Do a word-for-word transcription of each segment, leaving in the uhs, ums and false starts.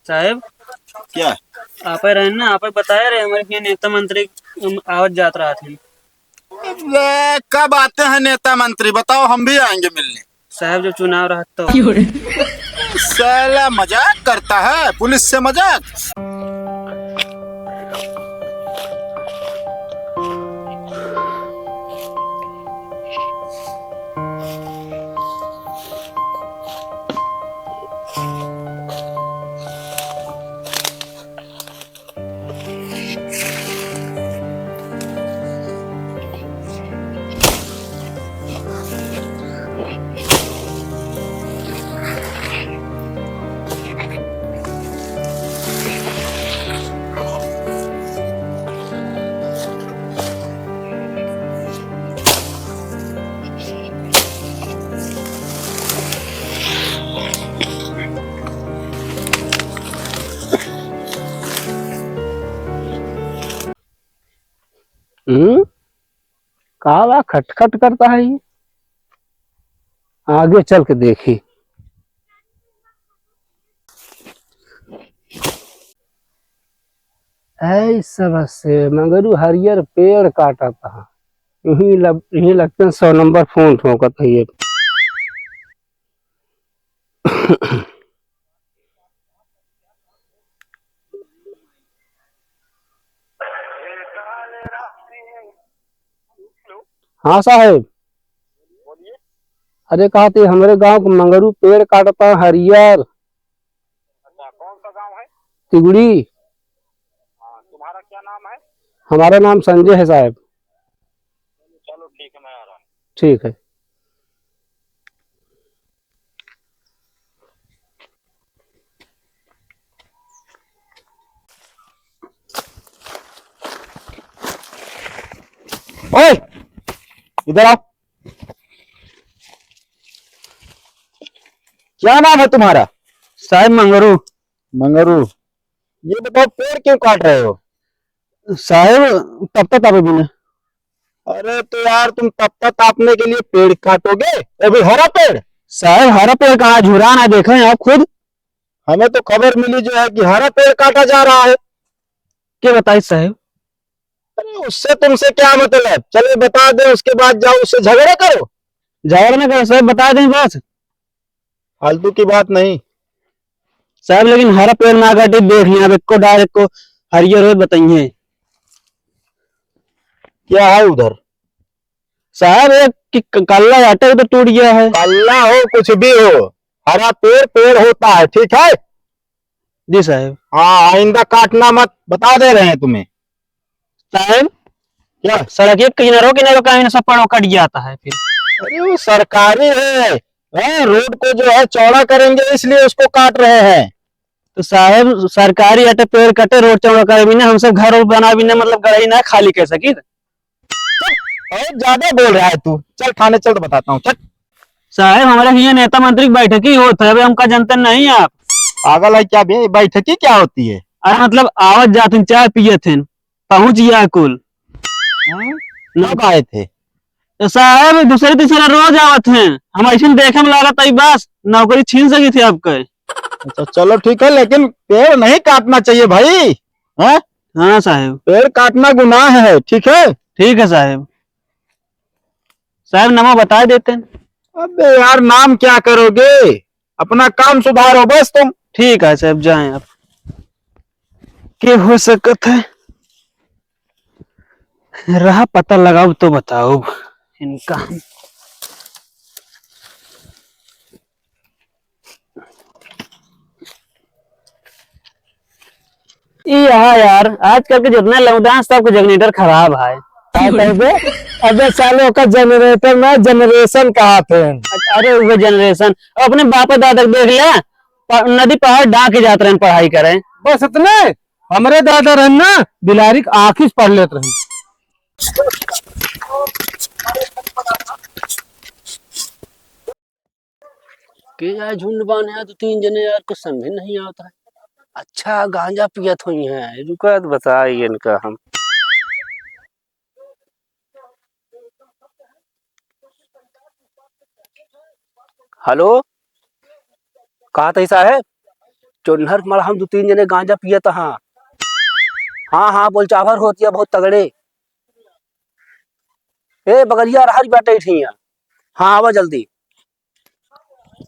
साहेब, क्या? आपे रहे ना, आपे बताए रहे, हमरे हियाँ नेता मंत्री, अम, आवत जात रहत हैं। अबे, कब आते हैं नेता मंत्री? बताओ, हम भी आएंगे मिलने। साहब, जब चुनाव रहत तो। साला मजाक करता है, पुलिस से मजाक। हम्म? का बा खटखट करता है ये? आगे चल के देखी। ऐ सब से मंगरू हरियर पेड़ काटत ह। यही लग-, यही लगते हैं सौ नंबर फोन ठोकत है ये। हाँ साहेब। अरे कहा थे हमरे गांव के मंगरू पेड़ काटता हरियर। अच्छा, कौन सा गांव है? तिगड़ी। हाँ, तुम्हारा क्या नाम है? हमारा नाम संजय है साहेब। चलो ठीक है, मैं आ रहा हूँ। ठीक है। ओए, इधर आओ। क्या नाम है तुम्हारा? साहेब मंगरू। मंगरू, ये बताओ पेड़ क्यों काट रहे हो? साहेब, तपता तापे बिना। अरे तो यार, तुम तपता तापने के लिए पेड़ काटोगे, वो भी हरा पेड़? साहेब, हरा पेड़ कहाँ, झुरा ना देखे आप खुद। हमें तो खबर मिली जो है कि हरा पेड़ काटा जा रहा है। क्या बताइए साहेब? अरे उससे तुमसे क्या मतलब, चलो बता दे, उसके बाद जाओ उससे झगड़ा करो। झगड़ा ना करो साहेब, बता दें बस। फालतू की बात नहीं। साहेब, लेकिन हरा पेड़ ना काटे, देख लिया, अब एको डार एको हरियर होए बताइए। क्या है उधर? साहेब, एक कि-, क-, कल्ला आटे तो टूट गया है। कल्ला हो, कुछ भी हो, हरा पेड़, पेड़ होता है, ठीक है? जी साहेब। हाँ, आइंदा काटना मत, बता दे रहे हैं तुम्हें। साहेब, क्या? सड़क एक किनारो किनारो का सब पड़ो कट जाता है फिर। अरे वो सरकारी है, हैं, रोड को जो है चौड़ा करेंगे इसलिए उसको काट रहे हैं। तो साहेब, सरकारी अटे पेड़ कटे, रोड चौड़ा करे भी ना, हम सब घर और बना भी ना, मतलब गढ़ई ना खाली कर सकी। बहुत ज्यादा बोल रहा है तू, चल थाने चल तो बताता हूँ, चल। साहेब, हमारे हियाँ नेता मंत्री की बैठक ही होत है, अबे हमका जनते नहीं आप। पागल है क्या बे, बैठक ही क्या होती है? अरे मतलब आवत जात हैं, चाय पियत हैं, पहुँच गया कुल। हाँ? न- कब आए थे? तो साहेब, दूसरे तीसरे रोज आवत हैं, हम ऐसे देखे में लागत है बस नौकरी छीन सकी थी आपके। अच्छा, चलो ठीक है, लेकिन पेड़ नहीं काटना चाहिए भाई, हैं? हाँ साहेब। पेड़ काटना गुनाह है, ठीक है? ठीक है साहेब। साहेब, नाम बता देते हैं। अबे यार, नाम क्या करोगे, अपना काम सुधारो बस तुम। ठीक है साहेब, जाएं आप। के हो सकत है, रहा पता लगाओ तो बताओ इनका। ई यहाँ यार, आजकल के जितने लौंडा हैं, सबके जनरेटर खराब है। का कहबे? अबे साले, ओकर जनरेटर ना, जनरेशन कहा थे। अरे, वो जनरेशन, अपने बाप दादा के देख ले, प-, नदी पहाड़ डांके जात रहन पढ़ाई करे। बस इतने, हमरे दादा रहन ना, बिलारी के आँखी से पढ़ लेत रहन। के जाए झुंड बाने यार, दो तीन जने यार, कुछ समझ नहीं आता है। अच्छा, गांजा पियत हुई हैं। रुका तो बताई इनका हम। हेलो, कहा थे साहेब? चोन्हर मड़हा में दू तीन जने गांजा पियत हाँ। हाँ, हाँ, बोल चाभर होत है बहुत तगड़े। ए, बगलिया रहर बाटे ठिया। हाँ, आवा जल्दी।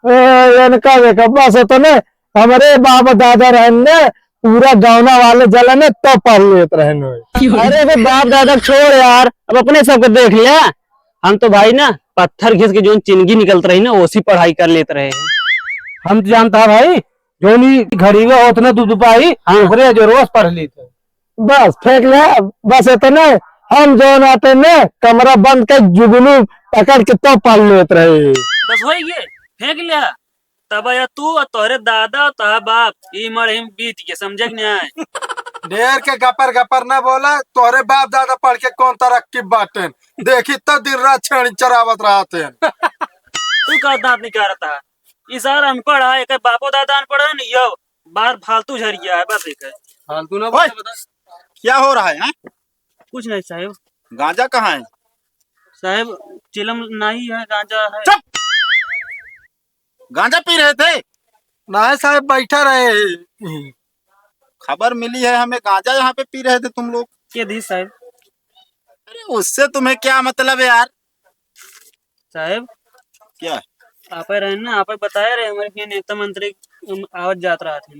ए, इनका देखा, बस इतने हमरे बाप दादा रहन ने, पूरा गाँवना वाले जलन तो पढ़ लेत रहन होए। अरे, वे बाप दादा छोड़ यार, अब अपने सबके देख लिया। हम तो भाई ना, पत्थर घिस के जोन चिनगी निकलत रही ना, ओसी पढ़ाई कर लेत रहे। हम तो जानता है भाई, जोन ई घड़ी में होत ना दू दुपाई, हाँ। ओकरे जो रोज पढ़ लेत है। बस फेंक ले, बस इतने। हम जौन आते ने कमरा बंद कर जुगनू पकड़ के तो पढ़ लेत रहे। बस वही ये फेंक ले। तब या तू और तोहरे दादा और तोहरा बाप ई मड़ही में बीत के, समझे कि नहीं? ढेर के गपर गपर ना बोला, तोहरे बाप दादा पढ़ के कौन तरक्की बाटेन, देखी तो दिन रात छेड़ी चरावत रहते हैं। तू का दांत निकारत है? ई सार अनपढ़ है, एकर बापो दादा अनपढ़ है, यो बार फालतू झरिया है, बस एक है। फालतू ना ओए! बता, बता। क्या हो रहा है, हैं? कुछ नहीं साहेब। गांजा कहाँ है? साहेब, चिलम नहीं है, गांजा है। चुप! गांजा पी रहे थे? नहीं साहेब, बैठा रहे। खबर मिली है हमें, गांजा यहाँ पे पी रहे थे तुम लोग। के दी साहेब? अरे, उससे तुम्हें क्या मतलब है यार? साहेब, क्या? आप ही रहे ना, आप ही बताए रहे, हमारे यहाँ नेता मंत्री, अम, आवत जात रहा थे।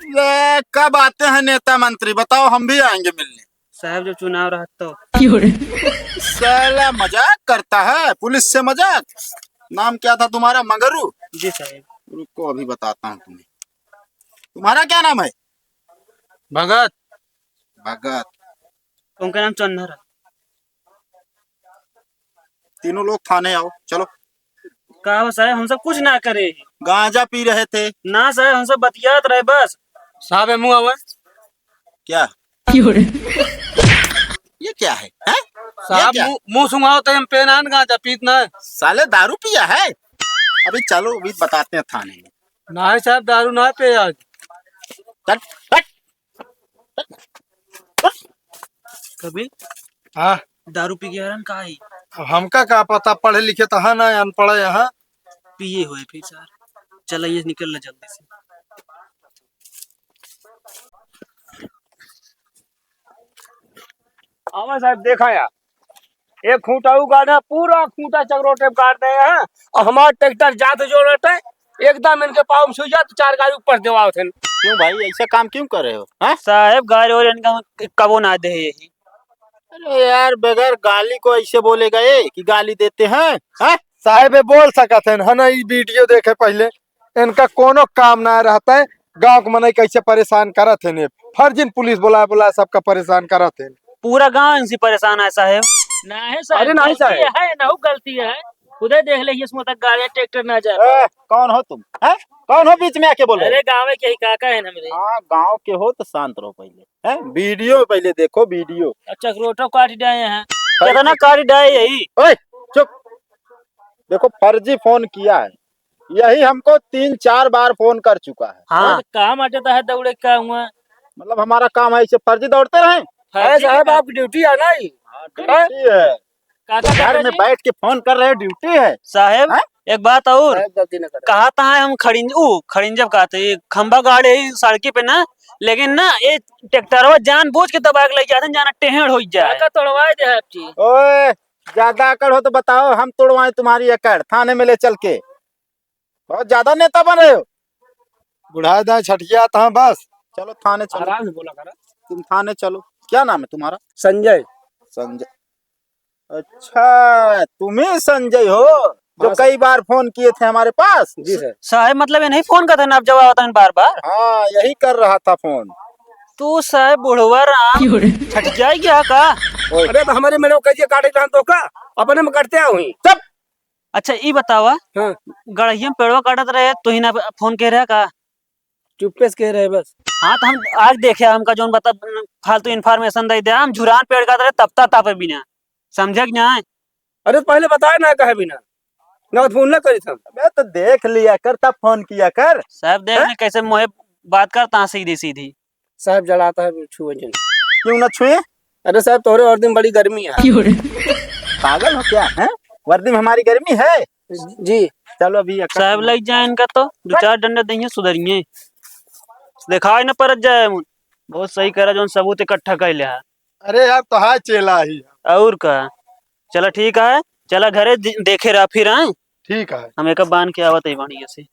ले, कब आते हैं नेता मंत्री? बताओ, हम भी आएंगे मिलने। साहेब, जो चुनाव रहा तो। साला मजाक करता है, पुलिस से मजाक। नाम क्या था तुम्हारा? मगरू? जी साहेब। रुको, अभी बताता हूँ तुम्हें। तुम्हारा क्या नाम है? भगत। भगत। उनका नाम चन्नर है। तीनों लोग थाने आओ, चलो। का हो साहेब, हम सब कुछ ना करे। गांजा पी रहे थे। ना साहेब, हम सब बतियात रहे बस। साहब, ए मुंह आवे। क्या? क्यों रे? ये क्या है, हैं? ये साहब, क्या? मुंह, मुंह सुंघाओ तो हम पेनान गांजा पीत ना। साले दारू पिया है? अभी चलो, अभी बताते हैं थाने में। नहीं साहब, दारू ना पे आज। हट, हट। कबीर, हाँ। दारू पी के हरन का है? अब हमका का पता, पढ़े लिखे तो है ना, अनपढ़ है यहाँ। पिए हुए फिर सार, चला ये निकल ले जल्दी से। आवा साहब, देखा यार, एक खूंटा उ गाड़ा, पूरा खूंटा चकरोटे काट दे हैं, और हमार ट्रैक्टर जात जोड़त है, एकदम इनके पाँव में छुई जात, चार गाड़ी ऊपर देवावत हैं। क्यों भाई, ऐसा काम क्यों कर रहे हो, हैं? साहेब, गाड़ी और इनका हम कबो ना दे यही। अरे यार, बगैर गाली को ऐसे बोलेगा ये कि गाली देते हैं, हैं? साहेब, ये बोल सकत हैं, है ना, ई वीडियो देखे पहले। इनका कोनो काम ना रहता है, गांव के मनई कैसे परेशान करत हैं ये। फर्जिन पुलिस बुलाए बुलाए सबका परेशान करत हैं। पूरा गांव इनसे परेशान है साहेब। नहीं साहेब, अरे नहीं गलती साहेब। है, नहु गलती है। खुदे देख ले, इसमें तक गाड़ी ट्रैक्टर ना जा। ए, कौन हो तुम? हैं? कौन हो बीच में आके बोल रहे हो? अरे गाँव के ही काका है ना मेरे। हाँ, गांव के हो तो शांत रहो पहले। हैं? वीडियो पहले देखो, वीडियो। अच्छा, रोटो काट डाए हैं। फर्जी। कितना काट डाए यही? ओए, चुप। देखो, फर्जी फोन किया है, यही हमको तीन चार बार फोन कर चुका है। हाँ। हाँ, तो काम आ जाता है दौड़े का हुआ। मतलब हमारा काम है ऐसे फर्जी दौड़ते रहें? फर्जी अरे साहब, का? आपकी ड्यूटी है ना ये? हाँ, ड्यूटी है। काका घर में बैठ के फोन कर रहे हो, ड्यूटी है? साहेब, हैं? एक बात और। साहेब, गलती ना करे। कहा था हम खड़िंज-, ऊ, खड़िंजब कहा था, ये खंभा गाड़े ही सड़की पे ना, लेकिन ना, ये ट्रैक्टरवा जानबूझ के दबा के ले जाते हैं, जाना टेढ़ हो जाए। काका, तोड़वाए दे है आपकी। ओए, ज्यादा अकड़ हो तो बताओ, हम तोड़वाएं तुम्हारी अकड़, थाने में ले चल के। बहुत ज्यादा नेता बन रहे हो। बुढ़ा दाएं छठिया था बस। चलो थाने चलो। आराम से बोला करा। तुम थाने चलो। क्या नाम है तुम्हारा? संजय। संजय। अच्छा, तुम ही संजय हो जो हाँ, सर। कई बार फोन किए थे हमारे पास? जी, सर। साहेब, मतलब ये नहीं फोन करते ना, आप जवाब बताएं बार बार। हाँ, यही कर रहा था फोन। तू साहेब बुढ़वा राम क्यों रे? छठ जाए गया का? ओए। अरे, तो हमारे मेड़ो कैसे काटे जान तो का? अपने में कटते हुई। चुप। अच्छा, ई बतावा, हाँ। गड़हिया में पेड़वा काटत रहे, तू ही ना फोन के रहा का? चुप्पे से कह रहे बस। हाँ, तो हम आज देखे, हमका जौन बता, फालतू इन्फॉर्मेशन दे दे, हम झुरान पेड़ काटत रहे, तपता तापे बिना, समझे कि नहीं? अरे, तो पहले बताए ना, कहे बिना, ना तो फोन ना करी था। अबे, तो देख लिया कर, तब फोन किया कर। साहब, देख हैं? ले कैसे मोहे बात करता है सीधी सीधी। साहब जड़ाता है, छुए जिन। क्यों ना छुए? अरे साहब, तोहरे वर्दी में बड़ी गर्मी है। क्यों रे? पागल हो क्या, हैं? वर्दी में हमारी गर्मी है? जी। चलो अभी एक साहब लग जाए इनका तो, दो चार डंडा दइए, सुधरिए। देखाई न परत जाए। बहुत सही करा, जौन सबूत इकट्ठा कइले है। अरे यार, तोहार चेला ही है। और का? चला ठीक है, चला घरे दे-, देखे रहा फिर, हैं? ठीक है। हम एक बांध के आवत है बढ़िया से।